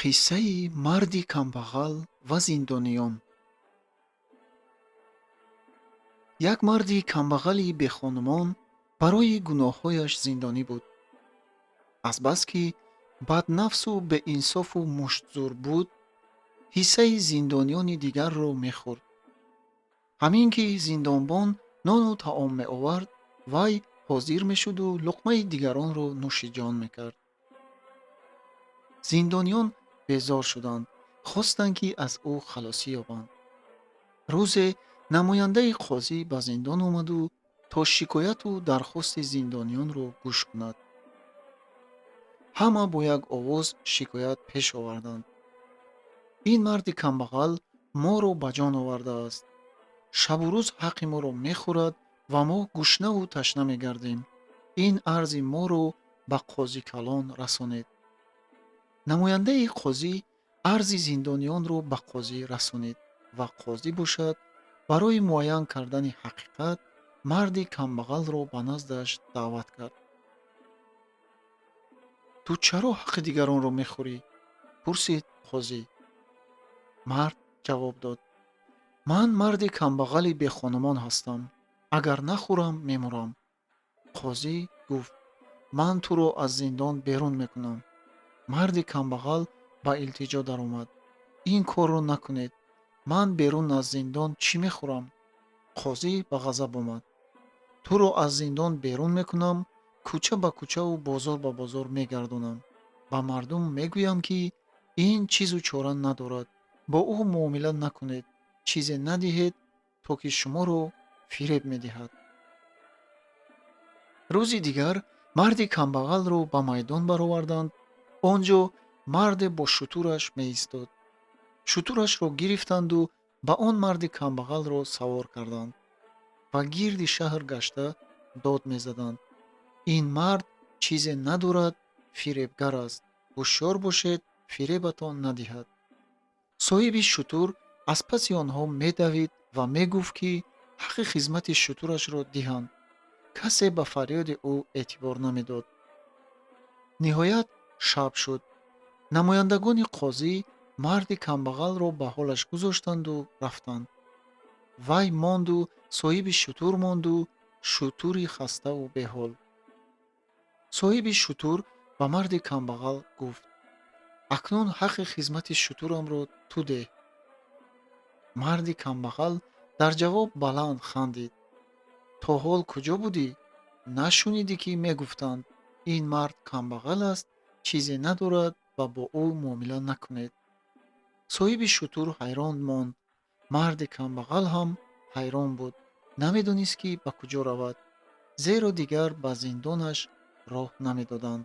Қиссаи марди камбағал ва зиндониён. Як марди камбағали бехонумон барои гуноҳҳояш зиндонӣ буд. Азбаски баднафсу беинсофу муштзӯр буд, ҳиссаи зиндониёни дигарро мехӯрд. Ҳамин ки зиндонбон нону таом меовард, вай ҳозир мешуду луқмаи дигаронро нӯшиҷон мекард. Зиндониён безор шуданд, хостанд, ки аз ӯ халосӣ ёбанд. Рӯзе намояндаи қозӣ ба зиндон омаду то шикояту дархости зиндониёнро гӯш кунад. Ҳама бо як овоз шикоят пеш оварданд: ин марди камбағал моро ба ҷон овардааст. Шабу рӯз ҳаққи моро мехӯрад ва мо гушнаву ташна мегардем. Ин арзи моро ба қозикалон расонед. Намояндаи қозӣ арзи зиндониёнро ба қозӣ расонид ва қозӣ бошад, барои муайян кардани ҳақиқат марди камбағалро ба наздаш даъват кард. Ту чаро ҳаққи дигаронро мехӯрӣ? Пурсид қозӣ. Мард ҷавоб дод: ман марди камбағали бехонумон ҳастам. Агар нахӯрам, мемурам. Қозӣ гуфт: ман туро аз зиндон берун мекунам. Марди камбағал ба илтиҷо даромад: ин корро накунед. Ман берун аз зиндон чӣ мехӯрам? Қозӣ ба ғазаб омад: туро аз зиндон берун мекунам, кӯча ба кӯчаву бозор ба бозор мегардонам. Ба мардум мегӯям, ки ин чизу чора надорад. Бо ӯ муомила накунед, чизе надиҳед, то ки шуморо фиреб медиҳад. Рӯзи дигар марди камбағалро ба майдон бароварданд. Он ҷо марде бо шутураш меистод. Шутурашро гирифтанду ба он марди камбағалро савор карданд ва гирди шаҳр гашта дод мезаданд: ин мард чизе надорад, фиребгар аст. Ҳушёр бошед, фиребатон надиҳад. Соҳиби шутур аз паси онҳо медавид ва мегуфт, ки ҳаққи хизмати шутурашро диҳанд. Касе ба фарёди ӯ эътибор намедод. Ниҳоят шаб шуд. Намояндагони қозӣ марди камбағалро ба ҳолаш гузоштанду рафтанд. Вай монду соҳиби шутур монду шутури хаставу беҳол. Соҳиби шутур ба марди камбағал гуфт: акнун ҳаққи хизмати шутурамро ту деҳ. Марди камбағал дар ҷавоб баланд хандид: то ҳол куҷо будӣ? Нашунидӣ, ки мегуфтанд ин мард камбағал аст, чизе надорад ва бо ӯ муомила накунед. Соҳиби шутур ҳайрон монд. Марди камбағал ҳам ҳайрон буд, намедонист, ки ба куҷо равад, зеро дигар ба зиндонаш роҳ намедоданд.